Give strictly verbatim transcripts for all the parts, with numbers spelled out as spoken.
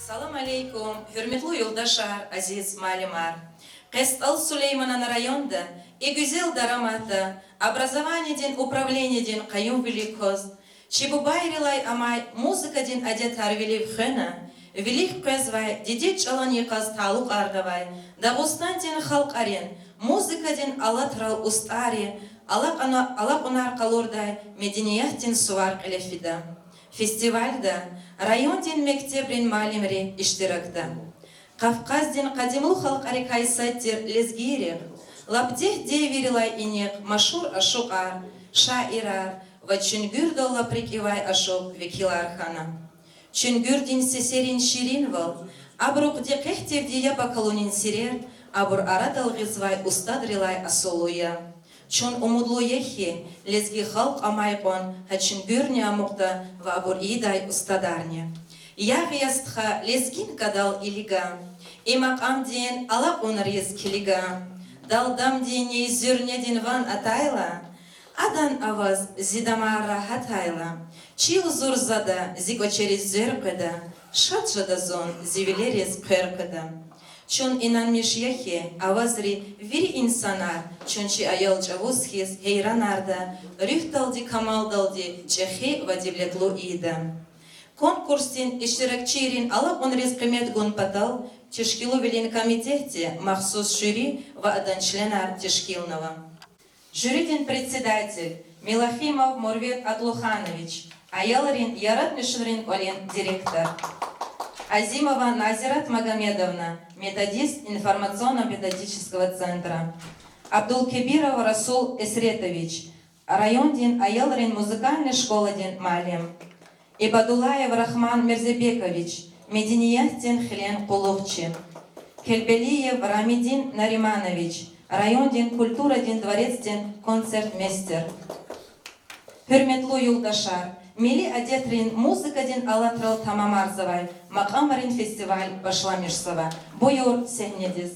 Салам алейкум, гьуьрметлу юлдашар, азиз муаллимар! Къе СтӀал Сулейманан районда, и гуьзел дараматда, образованиядин управлениядин къаюмвилик кваз, чи бубайрилай амай музыкадин адетар вилив хвена, вилик къвезвай дидед чӀалан йикъаз талукьарнавай Дагъустандин халкьарин музыкадин алатрал устӀарри алакьуна-, алакьунар къалурдай медениятдин сувар кьиле фида. Фестивальда райондин мектебрин муаллимри иштиракда. Къафкъаздин къадимлу халкьарикай сад тир лезгийрихъ лап дегь девирдилай инихъ машгьур ашукьар, шаирар ва чуьнгуьрдал лап рикӀивай ашукь векилар хьана. Чуьнгуьрдин сесерин ширинвал, абурухъ дикъетдивди яб акалунин сирер абур арадал гъизвай устадрилай асулу я. Чун умудлу я хьи, лезги халкь амай кьван гьа чуьнгуьрни амукьда ва абур ийидай устадарни. Ягъ, я стха, лезгинкадал илига, и макьамдин алакьунриз килига, далдамдинни зуьрнедин ван атайла, адан аваз зи дамарра гьатайла, чил зурзада, зи кӀвачериз звер къведа, шад жеда зун, зи вилериз хъвер къведа. Чун инанмиш я хьи, авазри вири инсанар чун чи аял чӀавуз хьиз гьейранарда, руьгьдалди, камалдалди чӀехи ва девлетлу ийида. Конкурсдин иштиракчийрин алакьунриз къимет гун патал тешкилувилин комитетди махсус жюри ва адан членар тешкилнава. Жюридин председатель Мелахимов Мурвет Атлуханович, аялрин яратмишунрин кӀвалин директор. Азимова Назират Магомедовна, методист информационно-методического центра. Абдулкебиров Расул Эсретович, райондин аялрин музыкальный школадин муаллим. Ибадуллаев Рахман Мирзебекович, медениятдин хилен къуллугъчи. Келбелиев Рамидин Нариманович, райондин культурадин дворецдин концертмейстер. Гьуьрметлу юлдашар, милли адетрин музыкадин алатрал тамамарзавай макьамрин фестиваль башламишзава. Буюр сегьнедиз.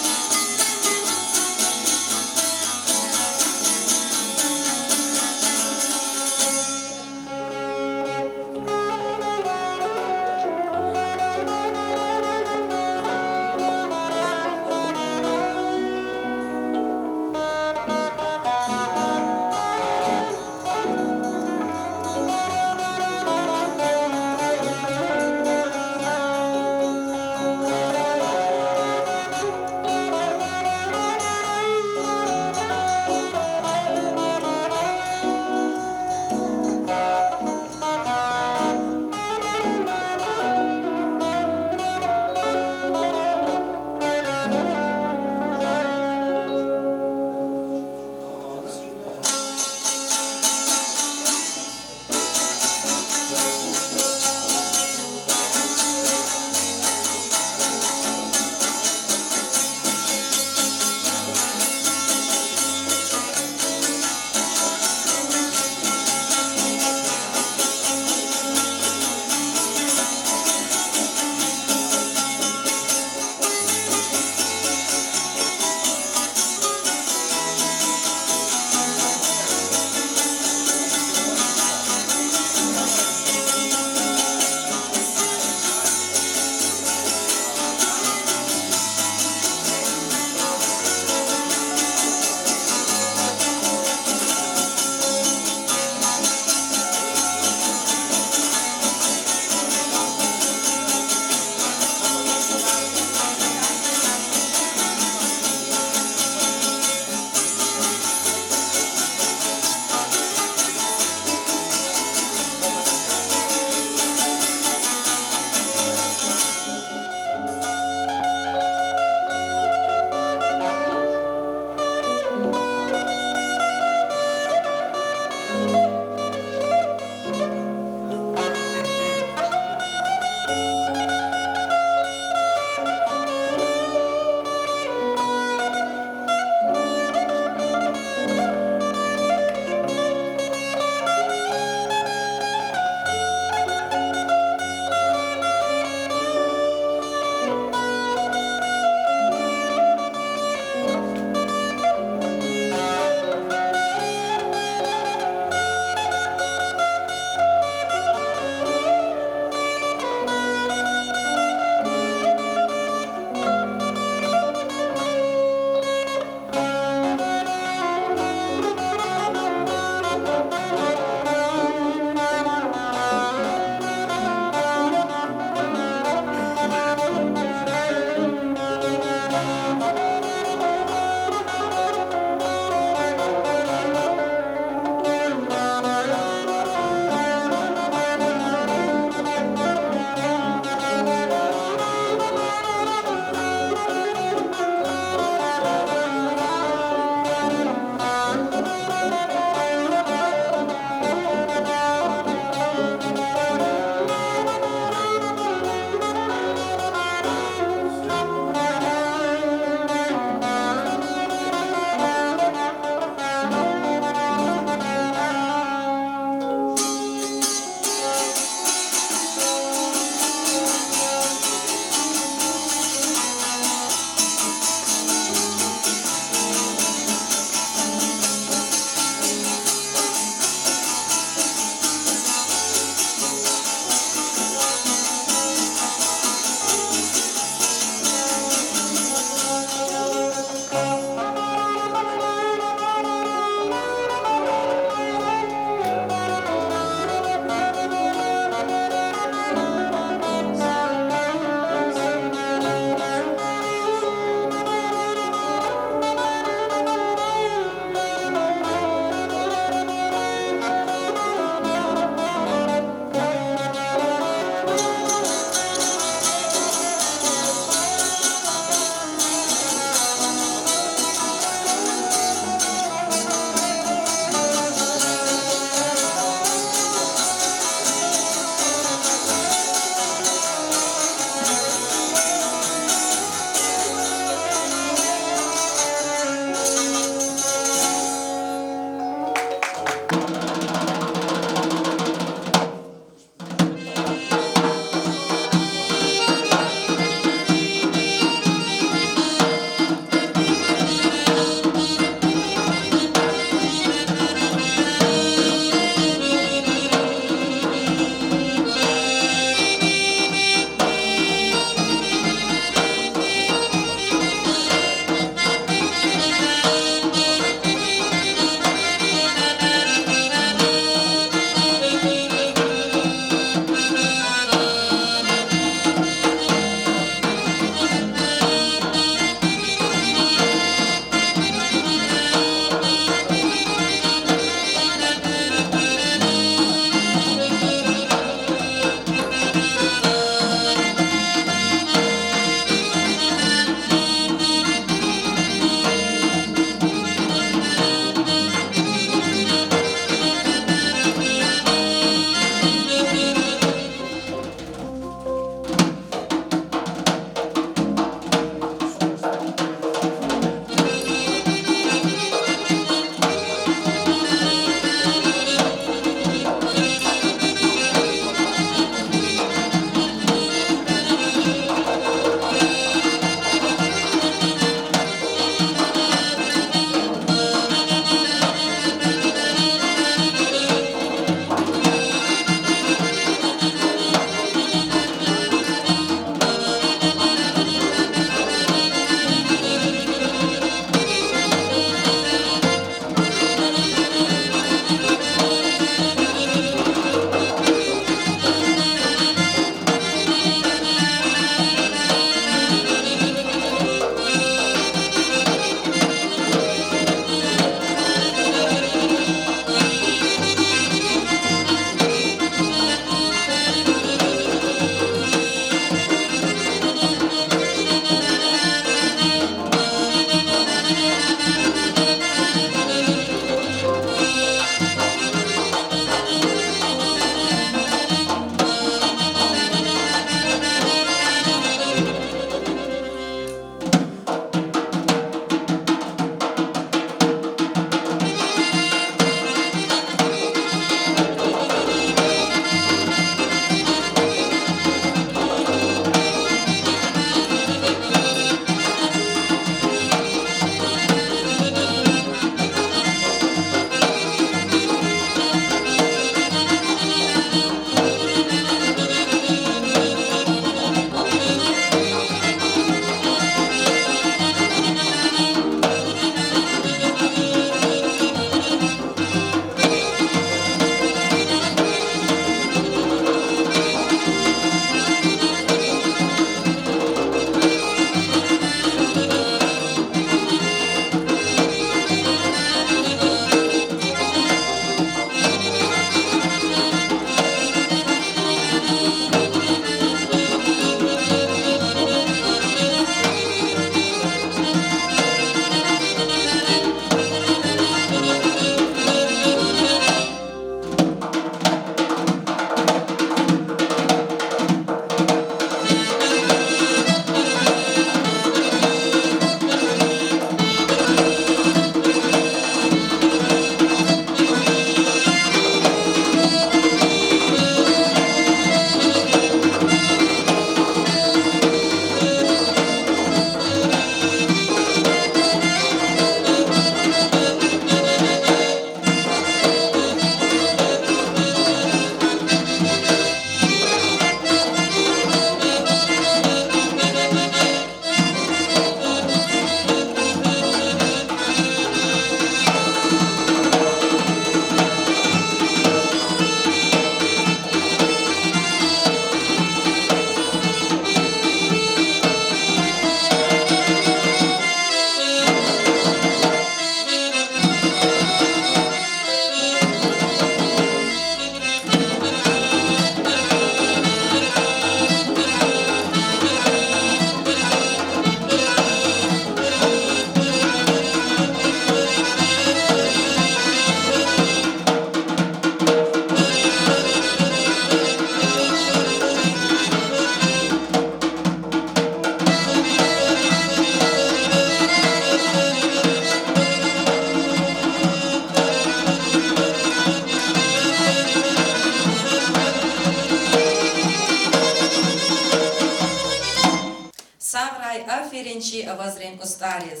Аферин чи авазрин устӀар яз.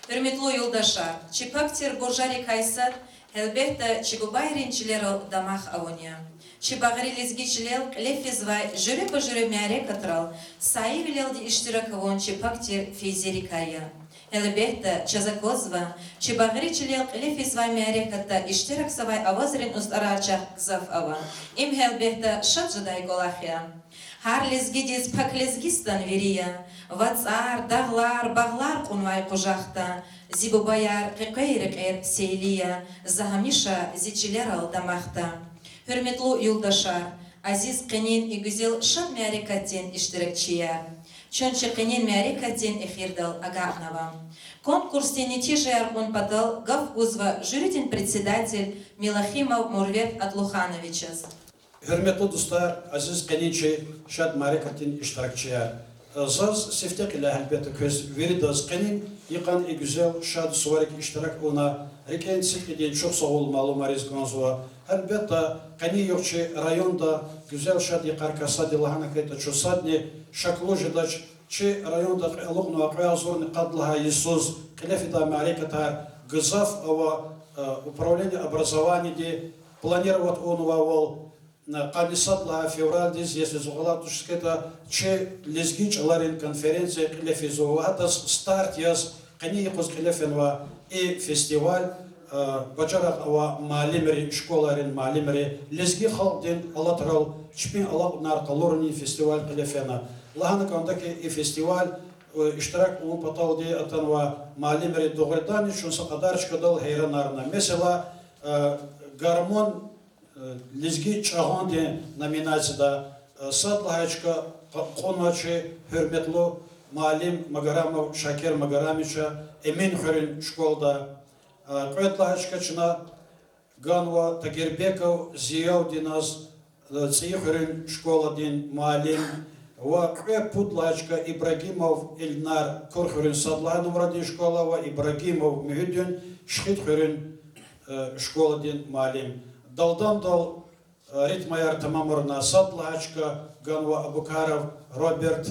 Гьуьрметлу юлдашар, чи пак тир буржарикай сад, гьелбетда, чи бубайрин чилерал дамах авун я. Чи багъри лезги чилел кьиле физвай жуьреба-жуьре мярекатрал сайивилелди иштирак авун чи пак тир фейзерикай я. Гьелбетда, чаз аквазва, чи багъри чилел кьиле физвай мярекатда иштиракзавай авазрин устӀарар чахъ гзаф ава. Им, гьелбетда, шад жедай кӀвалах я. Гьар лезгидиз пак Лезгистан вири я, вацӀар, дагълар, багълар кьунвай къужахда, зи бубаяр къекъвей рекьер сейли я, за гьамиша зи чилерал дамахда. Гьуьрметлу юлдашар, азиз къенин и гуьзел шад мярекатдин иштиракчияр! Чун чи къенин мярекатдин эхирдал агакьнава. Конкурсдин нетижаяр кьун патал гаф гузва жюридин председатель Милохимов Мурвет Атлухановичаз. Гьуьрметлу дустар, азиз къенин чи шад мярекатдин иштиракчияр! Заз сифте кьиляй, гьелбетда, квез виридаз къенин йикъан и гуьзел шад суварик иштирак авуна, рикӀин сидкьидин чухсагъул малумариз кӀанзава. Гьелбетда, къенин югъ чи районда гуьзел шад йикъарикай сад я, лагьана хьайитӀа, чун садни шаклу жедач. Чи районда кьве алукьнавай кьве агъзурни къад лагьай йисуз кьиле фидай мярекатар гзаф ава, управление образованиди планировать авунвайвал, къанни сад лагьай февралдиз, если зун гъалатӀ туширтӀа, чи лезги чӀаларин конференция кьиле физва ва гьадаз старт яз къенин юкъуз кьиле фенва и фестиваль, бажарагъ авай муаллимри, школайрин муаллимри, лезги халкьдин алатрал чпин алакьунар къалурунин фестиваль кьиле фена. Лагьана кӀанда хьи, и фестиваль иштирак авун паталди атанвай муаллимри дугъриданни чун са кьадар чкадал гьейранарна. Месела, гармун, лезги чӀагъандин номинацияда сад лагьай чка кьунва чи гьуьрметлу муаллим Магарамов Шакир Магарамовича Эминхуьруьн школада. Кьвед лагьай чка чна ганва Тагирбеков Зиявдиназ, ЦӀийи хуьруьн школадин муаллим, ва кьве пуд лагьай чка Ибрагимов Илнар, Курхуьруьн сад лагьай нумрадин школа, ва Ибрагимов Муьгьуьдин, Шихидхуьруьн школадин муаллим. Далдандал ритмаяр тамамарна, сад лагьай чка ганва Абукаров Роберт,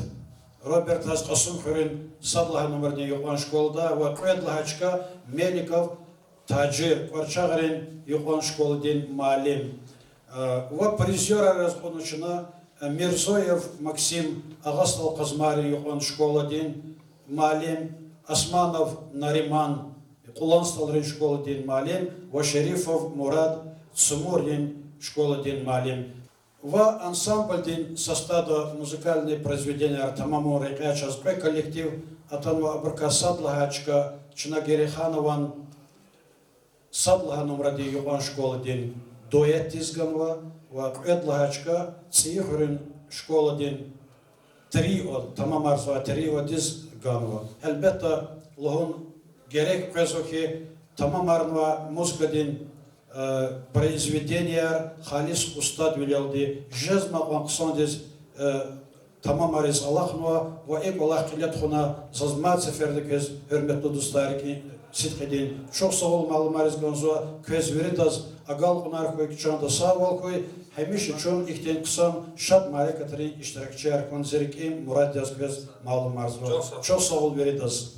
Робертаз, Кьасумхуьруьн сад лагьай нумрадин юкьван школада, ва кьвед лагьай чка Меликов Тажир, КӀварчагърин юкьван школадин муаллим. Ва призёрар яз кьуна чна: Мирзоев Максим, Агъа СтӀал Къазмайрин юкьван школадин муаллим, Османов Нариман, Кьулан СтӀалрин школадин муаллим, ва Шерифов Мурад, Цумурдин школадин муаллим. Ва ансамблдин составда музыкальный произведенияр тамамун рекьяй чаз кьве коллектив атанва. Абурукай сад лагьай чка чна Герейханован сад лагьай нумрадин юкьван школадин дуэтдиз ганва, ва кьвед лагьай чка ЦӀийи хуьруьн школадин трио, тамамарзавай триодиз ганва. Гьелбетда, лугьун герек къвезва хьи, тамамарнавай музыкадин произведенияр халис устадвилелди, жезмай кьван хъсандиз тамамариз алахънава ва и кӀвалах кьиле тухвана. Заз мад сеферда квез, гьуьрметлу дустар, рикӀин сидкьидин чухсагъул малумариз кӀанзава. Квез виридаз агалкьунар хьуй, куьн чанда сагъвал хьуй. Гьамиша чун ихьтин хъсан шад мярекатрин иштиракчияр хьун зи рикӀин мурад яз квез малумарзава. Чухсагъул виридаз.